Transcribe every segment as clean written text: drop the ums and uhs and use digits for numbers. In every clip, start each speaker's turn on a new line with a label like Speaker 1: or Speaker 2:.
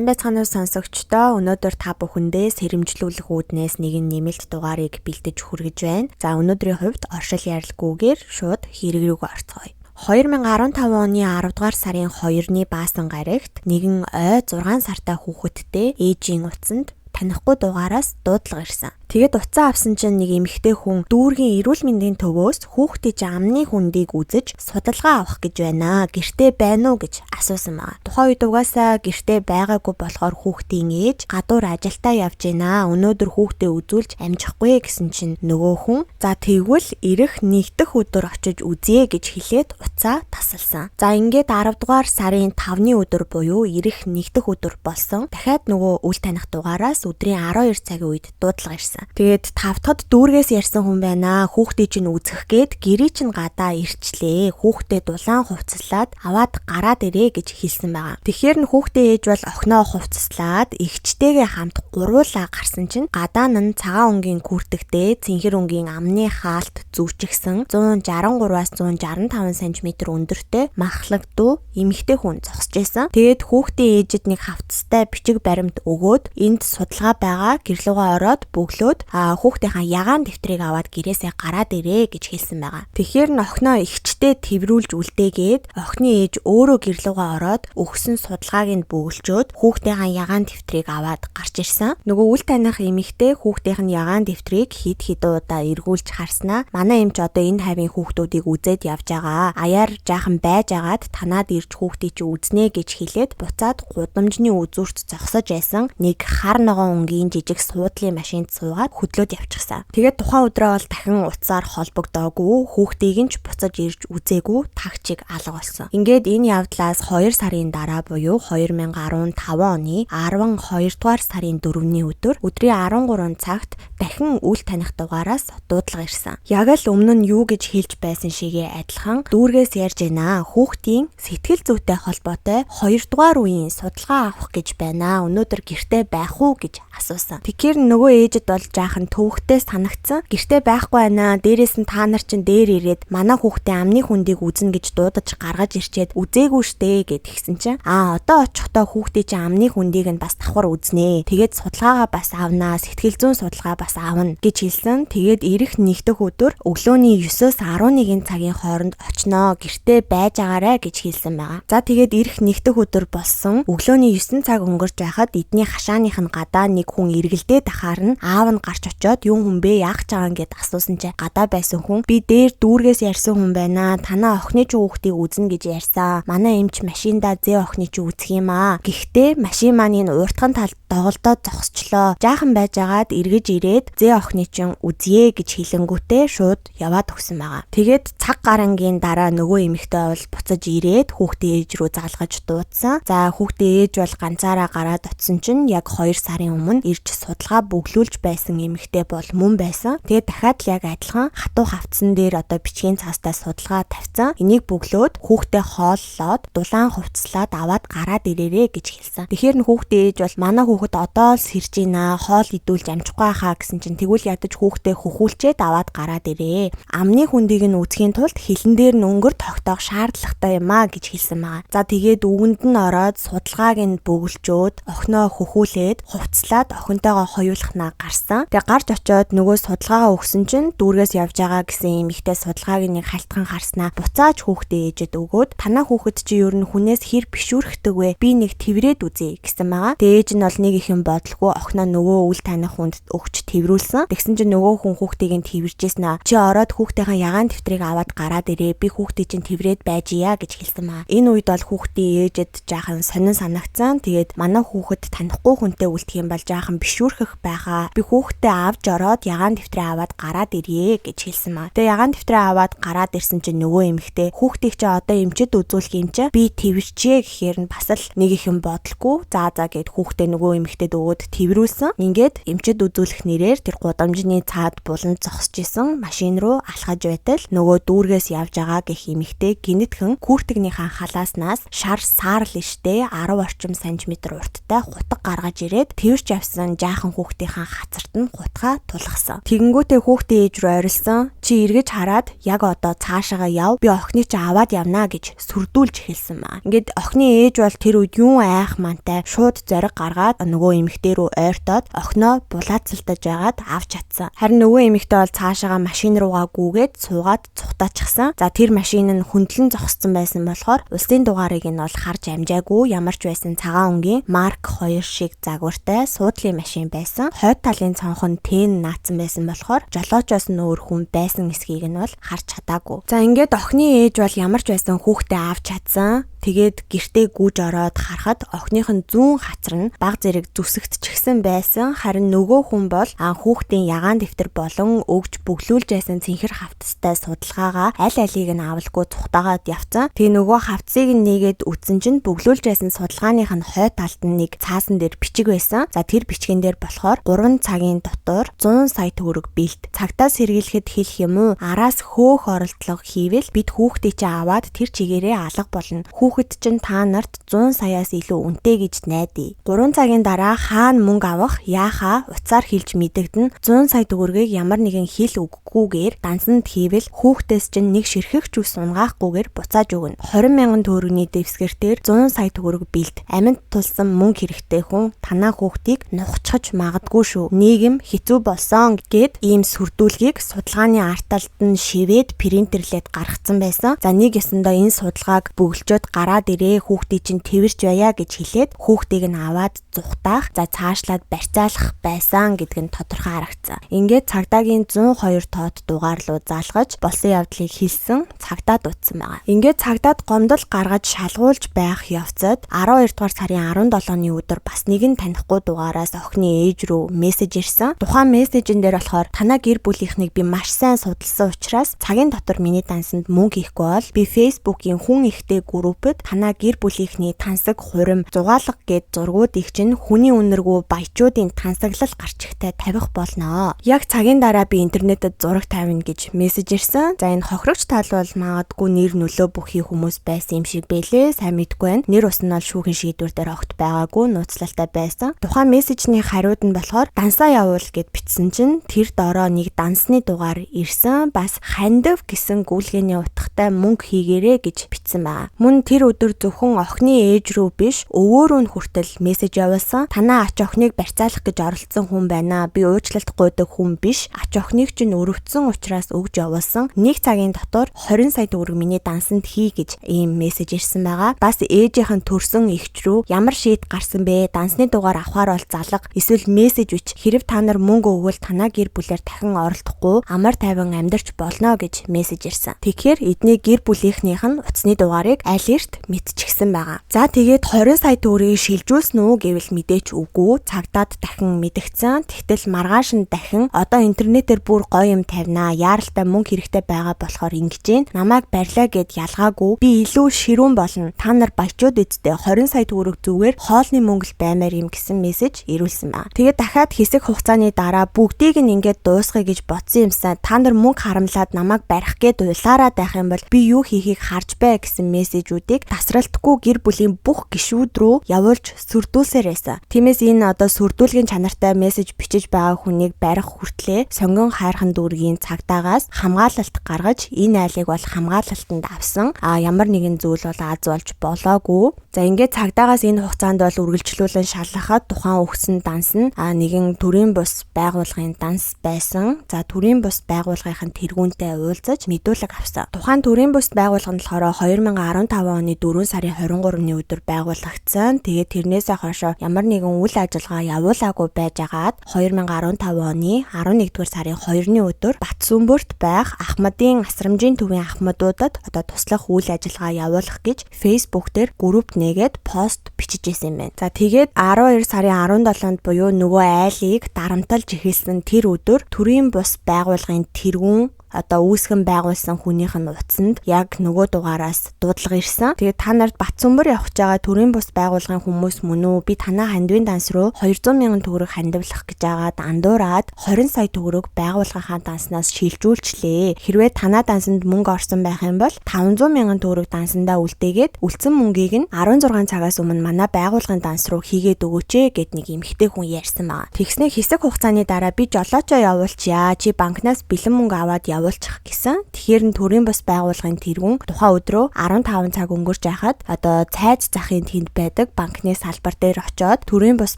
Speaker 1: Сайн байцгаана уу сонсогчдоо. Өнөөдөр та бүхэндээ сэрэмжлүүлэх үүднээс нэгэн нэмэлт дугаарыг бэлдэж хүргэж байна. За, өнөөдрийн хувьд оршил ярилгүйгээр шууд хэрэг рүүгээ орцгоё. 2015 оны 10 дугаар сарын 2-ны баасан гарагт нэгэн ой 6 сартай хүүхэдтэй ээжийн утсанд танихгүй дугаараас дуудлага ирсэн. Тэгээд утсаа авсан чинь нэг эмэгтэй хүн дүүргийн эрүүл мэндийн төвөөс хүүхдээ чинь амны хүндийг үзэж судалгаа авах гэж байна. Гэртээ байна уу гэж асуусан байгаа. Тухайн үед угаасаа гэртээ байгаагүй болохоор хүүхдийн ээж гадуур ажилдаа явж байна. Өнөөдөр хүүхдээ үзүүлж амжихгүй гэсэн чинь нөгөө хүн за тэгвэл ирэх нэгдэх өдөр очиж үзье гэж хэлээд утсаа тасалсан. За, ингээд 10 дугаар сарын 5-ны өдөр буюу ирэх нэгдэх өдөр болсон. Дахиад нөгөө үл таних дугаараас өдрийн 12 цагийн үед дуудлага ирсэн. Тэгээд 5 дахьд дүүргээс ярьсан хүн байна. Хүүхдээ чинь үзэх гээд гэрээ чинь гадаа ирчлээ. Хүүхдээ дулаан хувцаслаад аваад гараад ирээ гэж хэлсэн байгаа. Тэгэхээр нь хүүхдээ ээж бол охиноо хувцаслаад эгчтэйгээ хамт гуруулаа гарсан чинь гадаа нь цагаан өнгийн күртэгтэй, цэнхэр өнгийн амны хаалт зүүчихсэн 163-аас 165 см өндөртэй махлаг дуу эмэгтэй хүн зогсож байсан. Тэгээд хүүхдийн ээжид нэг хавцтай бичиг баримт өгөөд энд судалгаа байгаа, гэрлүүгээ ороод бөглөөд хүүхдийнхаа ягаан дэвтрийг аваад гэрээсээ гараад ирээ гэж хэлсэн байгаа. Тэгэхээр нь охиноо эгчтэй тэврүүлж үлдээгээд охины ээж өөрөө гэрлүүгээ ороод өгсөн судалгааг нь бөглөжөөд хүүхдийнхаа ягаан дэвтрийг аваад гарч ирсэн. Нөгөө үл таних эмэгтэй хүүхдийнх нь ягаан дэвтрийг хэд хэдэн удаа эргүүлж харснаа манай эмч одоо энэ хавийн хүүхдүүдийг үзээд явж байгаа. Аяар жаахан байж агаад танаад ирж хүүхдийг чи үзнэ гэж хэлээд буцаад гудамжны үзүүрт зогсож байсан нэг хар ногоон өнгийн жижиг суудлын машинд суугаад хөдлөөд явчихсан. Тэгээд тухайн өдрөө бол дахин утсаар холбогдоогүй, хүүхдийг нь ч буцаж ирж үзээгүй, тагчиг алга болсон. Ингээд энэ явдлаас 2 сарын дараа буюу 2015 оны 12 дугаар сарын 4-ний өдөр өдрийн 13 цагт дахин үл таних дугаараас дуудлага ирсэн. Яг л өмнө нь юу гэж хэлж байсан шигээ адилхан дүүргээс ярьж байна. Хүүхдийн сэтгэл зүйтэй холбоотой 2 дугаар үеийн судалгаа авах гэж байна. Өнөөдөр гэртээ байх уу гэж асуусан. Тэгэхээр нөгөө ээжэд бол жаахан төвөгтэй санагдсан. Гэртээ байхгүй байна. Дээрээс нь та нар чинь дээр ирээд манай хүүхдийн амны хүндийг үзнэ гэж дуудаж гаргаж ирчээд үзээгүй штэ гэд тэгсэн чинь одоо очихдоо хүүхдийн чинь амны хүндийг нь бас давхар үзнэ. Тэгээд судалгаагаа бас авнаа. Сэтгэл зүйн судалгаа бас авна гэж хэлсэн. Тэгээд ирэх нэгдэх өдөр өглөөний 9-өөс 11 цагийн хооронд очноо. Гэртээ байж агаарэ гэж хэлсэн байгаа. За, тэгээд ирэх нэгдэх өдөр болсон. Өглөөний 9 цаг өнгөрч байхад эдний хашааных нь гадаа нэг хүн эргэлдээд ахаар нь аав нь гарч очиод юун хүн бэ, яах гэж байгаа юм гэд асуусан чинь гадаа байсан хүн би дээр дүүргээс ярьсан хүн байна. Танаа охины чи хүүхдийг үзнэ гэж ярьсан. Манай эмч машиндаа зээ охины чи үзэх юм аа. Гэхдээ машин маань энэ уртхан талд доголдоод зогсчлоо. Жаахан байж агаад эргэж ирээд зээ охины чин үзье гэж хэлэнгүүтээ шууд яваад өгсөн байгаа. Тэгээд цаг гарангийн дараа нөгөө эмэгтэй бол буцаж ирээд хүүхдийн ээж рүү залгаж дуудсан. За, хүүхдийн ээж бол ганцаараа гараад очсон чинь яг 2 сарын өмнө ирж судалгаа бөглүүлж байсан эмэгтэй бол мөн байсан. Тэгээд дахиад л яг адилхан хатуу хавцсан дээр одоо бичгийн цаастай судалгаа тавьсан. Энийг бөглөөд хүүхдээ хооллоод дулаан хувцлаад аваад гараад ирээрээ гэж хэлсэн. Тэгэхээр нь хүүхдийн ээж бол манай хүүхэд одоо л сэрж байна. Хоол идүүлж амжихгүй хаа гэсэн чинь тэгвэл ядаж хүүхдээ хөхүүлчээд аваад гараад ирээ. Амны хүндийг нь үзэхийн тулд хилэн дээр нь өнгөр тогтоох шаардлагатай юм а гэж хэлсэн байгаа. За, тэгээд үгэнд нь ороод судалгааг нь бөглөжөөд охиноо хөхүүлээд хувцлаад охинтойгоо хоёулахнаа гарсан. Тэгээ гарч очиод нөгөө судалгаагаа өгсөн чинь дүүргээс явж байгаа гэсэн эмэгтэй судалгааг нэг халтхан харснаа буцааж хүүхдээ ээжэд өгөөд танаа хүүхэд чи ер нь хүнээс хэр бишүүрхдэг вэ? Би нэг тэрврээд үзье гэсэн байгаа. Тэгээ ээж нь бол нэг их юм бодлого охиноо нөгөө үл таних хүнд өгч тэрврүүлсэн. Тэгсэн чинь нөгөө хүн хүүхдийг нь тэрвэржсэн аа. Чи ороод хүүхдийнхаа ягаан дэвтрийг аваад гараад ирээ. Би хүүхдийг чинь тэрврээд байжия гэж хэлсэн маа. Энэ үед бол хүүхдийн ээжэд жаахан сонин санагдсан. Тэгээд манай хүүхэд танихгүй хүнтэй үлдэх юм бол жаахан бишүүрхэх байхаа. Би хүүхдээ авч ороод ягаан дэвтрээ аваад гараад ирье гэж хэлсэн маа. Тэгээ ягаан дэвтрээ аваад гараад ирсэн чинь нөгөө эмэгтэй хүүхдийг чи одоо эмчэд үзүүлэх юм чи би тэрвэрчээ гэхээр нь бас л нэг их юм бодлогүй. За за гэд хүүхдээ нөгөө нөгөө эмэгтэйд өгөөд тэврүүлсэн. Ингээд эмчэд үзүүлэх нэрээр тэр гудамжны цаад буланд зогсож исэн машин руу алхаж байтал нөгөө дүүргээс явж байгаа гэх эмэгтэй гинэтхэн күртгнийхаа халааснаас шар саарл иштэй 10 орчим сантиметр урттай хутга гаргаж ирээд тэрч явсан жаахан хүүхдийнхаа хацарт нь хутгаа тулгасан. Тэгэнгүүтээ хүүхдийн ээж рүү орилсон. Чи эргэж хараад яг одоо цаашаага яв. Би охиныг чи аваад явна гэж сүрдүүлж эхэлсэн маа. Ингээд охины ээж бол тэр үед юун айх мантай шууд зориг гаргаад нөгөө эмэгтэй рүү ойртоод охиноо булаацалтаж байгаад авч чадсан. Харин нөгөө эмэгтэй бол цаашаага машин руугаа гүгээд суугаад цухтаачихсан. За тэр машин нь хөндлөн зогссон байсан болохоор улсын дугаарыг нь бол харж амжаагүй. Ямар ч байсан цагаан өнгийн Марк 2 шиг загвартай суудлын машин байсан. Хойд талын цонх нь тэн наацсан байсан болохоор жолоочоос нь өөр хүн байсан эсхийг нь бол харж чадаагүй. За ингээд охины ээж бол ямар ч байсан хүүхдээ авч чадсан. Тэгээд гэртээ гүйж ороод харахад охиных нь зүүн хацар нь баг зэрэг зүсэгдчихсэн байсан. Харин нөгөө хүн бол хүүхдийн ягаан дэвтэр болон өгж бөглүүлж байсан цэнхэр хавтастай судалгаагаа аль алийг нь авалгүй цухтаагаад явцсан. Тэгээ нөгөө хавтсыг нь нэгээд үтсэн чинь бөглүүлж байсан судалгааных нь хойд талд нь нэг цаасан дээр бичиг байсан. За тэр бичгэн дээр болохоор 3 цагийн дотор 100 сая төгрөг бэлт. Цагтаа сэргийлэхэд хэлэх юм уу? Араас хөөх оролдлого хийвэл бид хүүхдээ чи аваад тэр чигээрээ алга болно. Хүүхэд чинь та нарт 100 саяас илүү үнэтэй гэж найдаа. 3 цагийн дараа хаана мөнгө авах, яахаа утсаар хэлж мэдэгдэн. 100 сая төгрөгийг ямар нэгэн хил үггүйгээр дансанд хийвэл хүүхдээс чинь нэг ширхэг ч ус унгаахгүйгээр буцааж өгнө. 20 мянган төгрөгийн дэвсгэртээр 100 сая төгрөг бэлт. Амьд тулсан мөнгө хэрэгтэй хүн танаа хүүхдийг нухчхаж магадгүй шүү. Нийгэм хэцүү болсон гэд ийм сүрдүүлгийг судалгааны арталд нь шивээд принтерлээд гаргацсан байсан. За нэг ёсондоо энэ судалгааг бөглөжөөд гараад ирээ, хүүхдийг чинь тэрвэрч байя гэж хэлээд хүүхдийг нь аваад зугатаах, за цаашлаад барьцаалах байсан гэдг нь тодорхой харагдсан. Ингээд цагдаагийн 102 тоот дугаар руу залгаж болсон явдлыг хэлсэн, цагдаа дуудсан байгаа. Ингээд цагдаад гомдол гаргаж шалгуулж байх явцад 12 дугаар сарын 17-ны өдөр бас нэгэн танихгүй дугаараас охины ээж рүү мессеж ирсэн. Тухайн мессежэн дээр болохоор танаа гэр бүлийнхнийг би маш сайн судалсан учраас цагийн дотор миний дансанд мөнгө хийхгүй бол би Facebook-ийн хүн ихтэй группэд танаа гэр бүлийнхний тансаг хурим зугаалга гээд зургуудыг чинь хүний үнэргүй баячуудын тансаглал гарчигтай тавих болноо. Яг цагийн дараа би интернетэд зураг тавина гэж мессеж ирсэн. За энэ хохирогч тал бол магадгүй нэр нөлөө бүхий хүмүүс байсан юм шиг бэлээ. Сайн мэдгүй байна. Нэр ус нь бол шүүхийн шийдвэр дээр огт байгаагүй, нууцлалтай байсан. Тухайн мессежний хариуд нь болохоор дансаа явуул гэд бичсэн чинь тэр дороо нэг дансны дугаар ирсэн. Бас хандив гэсэн гүйлгээний утгатай мөнгө хийгээрэй гэж бичсэн байгаа. Мөн тэр өдөр зөвхөн охины ээж рүү биш, өвөөрөө нь хүртэл мессеж явуулсан. Танаа ач охиныг барьцаалах гэж оролцсон хүн байна. Би уучлалт гуйдаг хүн биш. Ач охиныг чинь өрөвдсөн учраас өгж явуулсан. Нэг цагийн дотор 20 сая төгрөг миний дансанд хий гэж ийм мессеж ирсэн байгаа. Бас ээжийнх нь төрсөн эгч рүү ямар шийд гарсан бэ? Дансны дугаар авахар бол залга эсвэл мессеж бич. Хэрв та нар мөнгө өгвөл танаа гэр бүлээр дахин оролдохгүй амар тайван амьдарч болно гэж мессеж ирсэн. Тэгэхээр эдний гэр бүлийнхнийх нь утасны дугаарыг аль эрт мэдчихсэн байгаа. За тэгээд 20 сая төгрөгийг шилжүүлсэн үү гэвэл мэдээч үгүй. Цагдаад дахин мэдгдсэн. Тэгтэл маргааш нь дахин одоо интернетээр бүр гоё юм тавина. Яаралтай мөнгө хэрэгтэй байгаа болохоор ингэж гин. Намайг барьлаа гэд ялгаагүй. Би илүү ширүүн болно. Та нар баячууд үсттэй 20 сая төгрөг зүгээр хоолны мөнгө л баймаар юм гэсэн мессеж ирүүлсэн байна. Тэгээд дахиад хэсэг хугацааны дараа бүгдийг нь ингээд дуусгая гэж бодсон юмсан. Та нар мөнгө харамлаад намайг барих гээд уйлаараа байх юм бол би юу хийхийг харж бай гэсэн мессежүүдийг тасралтгүй гэр бүлийн бүх гишүүд рүү явуулж сүрдүүлсээр байсан. Тиймээс энэ одоо сүрдүүлгийн чанартай мессеж бичиж байгаа хүнийг барих хүртлээ сонгон хайрхан дүүргийн цагдаагаас хамгаалалт гаргаж энэ айлыг бол хамгаалалтанд авсан. А ямар нэгэн зүйл бол аз болж болоогүй. За ингээд цагдаагаас энэ хугацаанд бол үргэлжлүүлэн шалгахад тухайн өгсөн данс нь нэгэн төрийн бус байгууллагын данс байсан. За төрийн бус байгууллагын тэргүүнтэй уулзаж мэдүүлэг авсан. Тухайн төрийн бус байгууллага нь болохоор 2015 оны 4 сарын 23-ны өдөр байгуулагдсан. Тэгээд тэрнээсээ хойшоо ямар нэгэн үйл ажиллагаа явуулаагүй байжгаад 2015 оны 11-р сарын 2-ны өдөр Батсүмбөрт байх Ахмадын асрамжийн төвийн ахмадуудад одоо туслах үйл ажиллагаа явуулах гэж Facebook дээр групп нээгээд пост бичиж исэн юм байна. За тэгээд 12 сарын 17-нд буюу нөгөө айлыг дарамталж эхэлсэн тэр өдөр төрийн бус байгууллагын тэргүүн одоо үүсгэн байгуулсан хүнийх нь утсанд яг нөгөө дугаараас дуудлага ирсэн. Тэгээд та нарт Батсүмбэр явах гэж байгаа төрийн бус байгууллагын хүмүүс мөн үү? Би танаа хандвын данс руу 200 мянган төгрөг хандивлах гэж байгаад андуураад 20 сая төгрөг байгууллагынхаа данснаас шилжүүлчлээ. Хэрвээ танаа дансанд мөнгө орсон байх юм бол 500 мянган төгрөг дансандаа үлдээгээд үлдсэн мөнгийг нь 16 цагаас өмнө манай байгууллагын данс руу хийгээд өгөөч ээ гэд нэг эмэгтэй хүн ярьсан байгаа. Тэгснээр хэсэг хугацааны дараа би жолоочоо явуулчаа. Чи банкнаас бэлэн мөнгө аваад явуулчих гэсэн. Тэгэхээр нь төрийн бус байгууллагын тэргүүн тухайн өдрөө 15 цаг өнгөрч байхад одоо цайз захын тэнд байдаг банкны салбар дээр очоод төрийн бус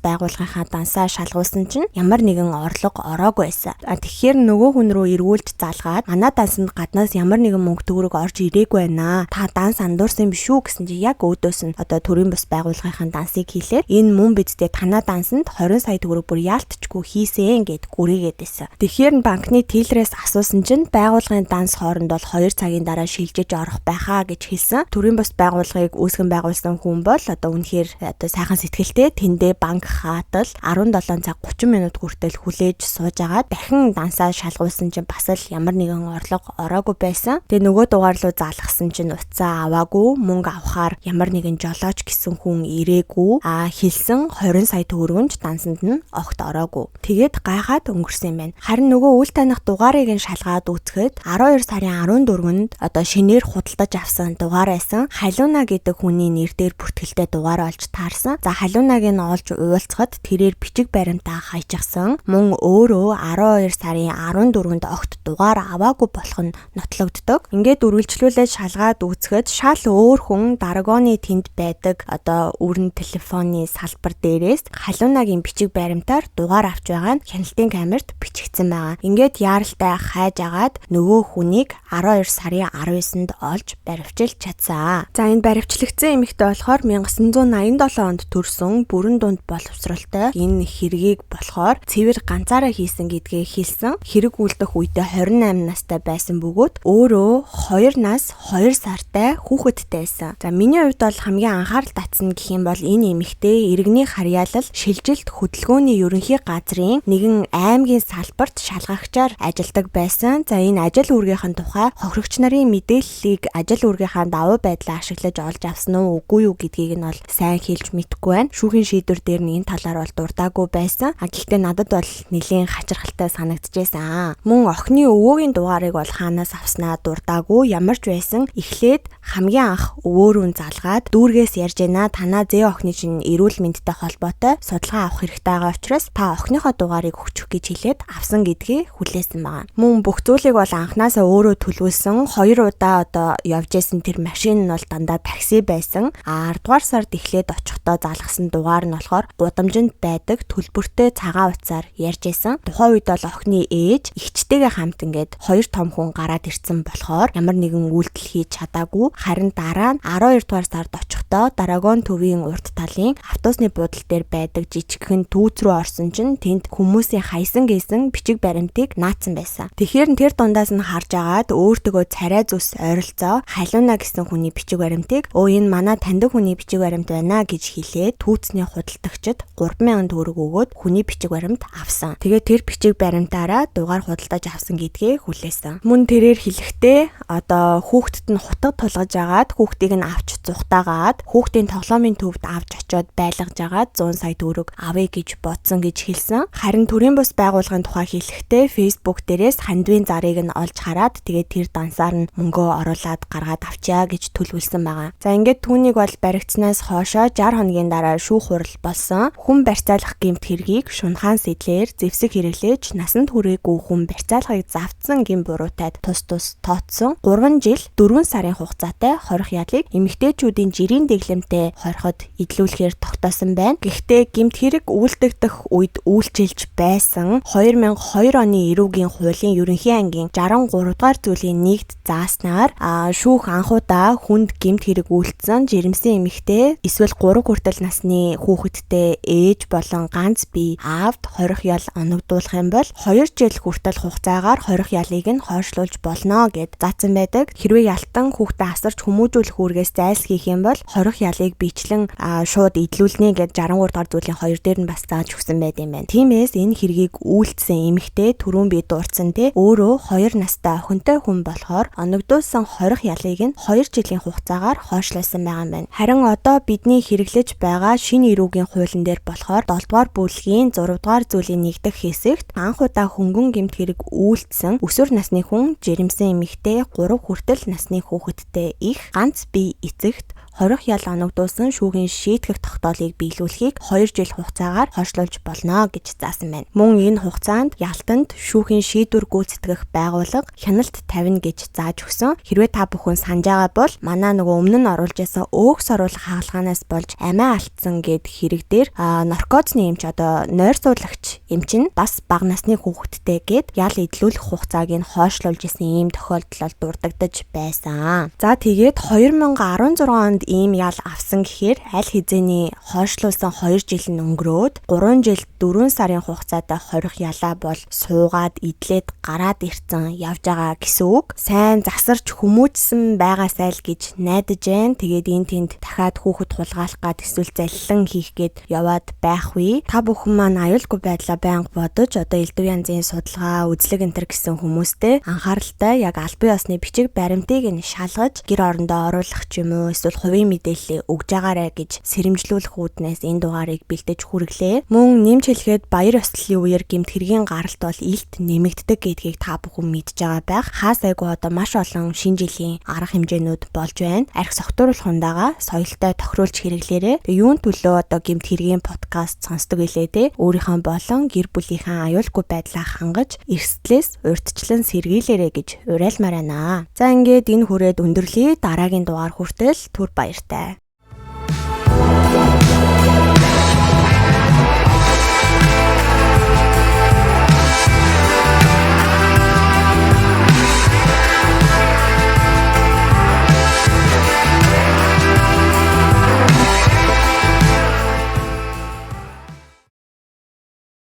Speaker 1: байгууллагынхаа дансаа шалгуулсан чинь ямар нэгэн орлого ороогүй байсан. Тэгэхээр нөгөө хүн рүү эргүүлж залгаад манай дансанд гаднаас ямар нэгэн мөнгө төгрөг орж ирээгүй байна. Та данс андуурсан биш үү гэсэн чинь яг өөдөөс нь одоо төрийн бус байгууллагынхаа дансыг хийлээд энэ мөн бидтэй танаа дансанд 20 сая төгрөг бүр яалтчгүй хийсэн гэд гүрийгээд байсан. Тэгэхээр нь банкны тэлрээс асуусан чинь байгууллагын данс хооронд бол 2 цагийн дараа шилжиж орох байхаа гэж хэлсэн. Төрийн бус байгууллагыг үүсгэн байгуулсан хүн бол одоо үнэхээр одоо сайхан сэтгэлтэй тэндээ банк хаатал 17 цаг 30 минут хүртэл хүлээж сууж агаад дахин дансаа шалгуулсан чинь бас л ямар нэгэн орлого ороогүй байсан. Тэгээ нөгөө дугаар руу залгасан чинь утсаа аваагүй, мөнгө авахаар ямар нэгэн жолооч гэсэн хүн ирээгүй. Хэлсэн 20 сая төгрөгөнч дансанд нь огт ороогүй. Тэгээд гайхаад өнгөрсөн юм байна. Харин нөгөө үл таних дугаарыг нь шалгаад үзэхэд 12 сарын 14-нд одоо шинээр худалдаж авсан дугаар байсан. Халиуна гэдэг хүний нэр дээр бүртгэлтэй дугаар олж таарсан. За Халиунаг нь олж уулзахад тэрээр бичиг баримтаа хайчихсан. Мөн өөрөө 12 сарын 14-нд огт дугаар аваагүй болох нь нотлогддог. Ингээд үргэлжлүүлээд шалгаад үзэхэд шал өөр хүн Даргоны тэнд байдаг одоо өрн телефоны салбар дээрээс Халиунагийн бичиг баримтаар дугаар авч байгаа нь хяналтын камерт бичигдсэн байгаа. Ингээд яаралтай хайж агаад нөгөө хүнийг 12 сарын 19-нд олж баривчилж чадсан. За энэ баривчлагдсан эмэгтэй болохоор 1987 онд төрсөн бүрэн дунд боловсролтой энэ хэргийг болохоор цэвэр ганцаараа хийсэн гэдгээ хэлсэн. Хэрэг үлдэх үедээ 28 настай байсан бөгөөд өөрөө 2 нас 2 сартай хүүхэдтэй байсан. За миний хувьд бол хамгийн анхаарал татсан гэх юм бол энэ эмэгтэй иргэний харьяалал шилжилт хөдөлгөөний ерөнхий газрын нэгэн аймгийн салбарт шалгагчаар ажилладаг байсан. За энэ ажил үүргийнхэн тухай хохирогч нарын мэдээллийг ажил үүргийнхаа давуу байдлаа ашиглаж олж авсан уу үгүй юу гэдгийг нь бол сайн хэлж мэдэхгүй байна. Шүүхийн шийдвэр дээр нь энэ талаар бол дурдаагүй байсан. Гэхдээ надад бол нэлээн хачирхалтай санагдчихсан. Мөн охины өвөөгийн дугаарыг бол хаанаас авснаа дурдаагүй. Ямар ч байсан эхлээд хамгийн анх өвөөрүүн залгаад дүүргээс ярьж байна. Танаа зээ охины чинь эрүүл мэндтэй холбоотой судалгаа авах хэрэгтэй байгаа учраас та охиныхоо дугаарыг өгчих гэж хэлээд авсан гэдгийг хүлээсэн байгаа. Мөн бүх зүйлийг бол анханасаа өөрөө төлөвлөсөн. 2 удаа одоо явж исэн тэр машин нь бол дандаа такси байсан. 10 дугаар сард эхлээд очихдоо залгасан дугаар нь болохоор гудамжинд байдаг төлбөртэй цагаан утсаар ярьж исэн. Тухайн үед бол охины ээж эгчтэйгээ хамт ингээд 2 том хүн гараад ирсэн болохоор ямар нэгэн үйлдэл хийж чадаагүй. Харин дараа нь 12 дугаар сард очихдоо Дарагон төвийн урд талын автобусны буудал дээр байдаг жижигхэн түүц рүү орсон чинь тэнд хүмүүсийн хайсан гэсэн бичиг баримтыг наацсан байсан. Тэгэхээр тэр дундаас нь харж агаад өөртөөгөө царай зүс ойролцоо Халиуна гэсэн хүний бичиг баримтыг энэ манай таньдаг хүний бичиг баримт байна гэж хэлээд түүцний худалдагчид 3000 төгрөг өгөөд хүний бичиг баримт авсан. Тэгээд тэр бичиг баримтаараа дугаар худалдаж авсан гэдгээ хүлээсэн. Мөн тэрээр хэлэхдээ одоо хүүхдэд нь хутга тулгаж агаад хүүхдийг нь авч зүхтаагаад хүүхдийн тоглоомын төвд авч очиод байлгаж агаад 100 сая төгрөг авъя гэж бодсон гэж хэлсэн. Харин төрийн бус байгууллагын тухай хэлэхдээ Facebook дээрээс хандвын зарыг нь олж хараад тэгээд тэр дансаар нь мөнгөө оруулаад гаргаад авчаа гэж төлөвлөсөн байгаа. За ингээд түүнийг бол баригдсанаас хойшоо 60 хоногийн дараа шүүх хурал болсон. Хүн барьцаалах гэмт хэргийг шунхаан сэдлэр зэвсэг хэрэглээж насанд хүрээгүй хүн барьцаалахыг завтсан гэм буруутайд тус тус тооцсон 3 жил 4 сарын хугацаатай хорих ялыг эмэгтэйчүүдийн жирийн дэглэмтэй хориход идлүүлэхээр тогтоосон байна. Гэхдээ гэмт хэрэг үйлдэгдэх үед үйлчилж байсан 2002 оны эрүүгийн хуулийн ерөнхий ангийн 63 дугаар зүйлийн нэгд зааснаар шүүх анхудаа хүнд гэмт хэрэг үйлдсэн жирэмсэн эмэгтэй эсвэл 3 хүртэл насны хүүхэдтэй ээж болон ганц бие аавд хорих ял оногдуулах юм бол 2 жил хүртэл хугацаагаар хорих ялыг нь хойшлуулж болно гэд заасан байдаг. Хэрвээ ялтан хүүхдээ асарч хүмүүжүүлэх үүргээс зайлсхийх юм бол хорих ялыг бичлэн шууд идлүүлнэ гэд 63 дугаар зүйлийн 2 дээр нь бас зааж өгсөн байд юм байна. Тиймээс энэ хэргийг үйлдсэн эмэгтэй түрүүн би дурдсан те өөрөө 2 настай охинтой хүн болохоор оногдуулсан хорих ялыг нь 2 жилийн хугацаагаар хойшлуулсан байгаа юм байна. Харин одоо бидний хэрэглэж байгаа шинэ эрүүгийн хуулийн дээр болохоор 7 дугаар бүлгийн 6 дугаар зүйлийн 1 дэх хэсэгт анх удаа хөнгөн гэмт хэрэг үйлдсэн өсвөр насны хүн, жирэмсэн эмэгтэй, 3 хүртэл насны хүүхэдтэй их ганц бие эцэгт хорих ял оногдуулсан шүүхийн шийтгэх тогтоолыг биелүүлэхийг 2 жил хугацаагаар хойшлуулж болно гэж заасан байна. Мөн энэ хугацаанд ялтанд шүүхийн шийдвэр гүйцэтгэх байгууллага хяналт тавина гэж зааж өгсөн. Хэрвээ та бүхэн санаж байгаа бол манай нөгөө өмнө нь оруулж байсан өөх соруулах хагалгаанаас болж амиа алдсан гэд хэрэг дээр наркозны эмч одоо нойр суулагч эмч нь бас бага насны хүүхэдтэй гэд ял эдлүүлэх хугацааг нь хойшлуулж исэн ийм тохиолдол дурддагдаж байсан. За тэгээд 2016 онд ийм ял авсан гэхээр аль хэзээний хойшлуулсан 2 жил нь өнгөрөөд 3 жил 4 сарын хугацаатай хорих ялаа бол суугаад идлээд гараад ирцэн явж байгаа гэсэн үг. Сайн засарч хүмүүжсэн байгаасай л гэж найдаж байна. Тэгээд энэ тэнд дахиад хүүхэд хулгайлах гад эсвэл заллан хийх гээд яваад байх үе. Та бүхэн маань аюулгүй байдлаа байнга бодож одоо элдв янзын судалгаа, үзлэг энэ төр гэсэн хүмүүстэй анхааралтай яг албан ёсны бичиг баримтыг нь шалгаж гэр орондоо оруулах ч юм уу эсвэл хувийн мэдээллээ өгж байгаарэ гэж сэрэмжлүүлэх үүднээс энэ дугаарыг бэлдэж хүргэлээ. Мөн нэмж хэлэхэд баяр ёслолын үеэр гэмт хэргийн гаралт бол илт нэмэгддэг гэдгийг та бүхэн мэдж байгаа байх. Хаа сайгүй одоо маш олон шинэ жилийн арга хэмжээнүүд болж байна. Арх согтууруулах ундаага соёлтой тохируулж хэрэглээрэй. Тэгээ юун төлөө одоо гэмт хэргийн подкаст сонсдог илээ те. Өөрийнхөө болон гэр бүлийнхээ аюулгүй байдлаа хангаж эрсдлээс урьдчилан сэргийлээрэй гэж уриалмаар байна. За ингээд энэ хүрээд өндөрлөе. Дараагийн дугаар хүртэл түр баяртай.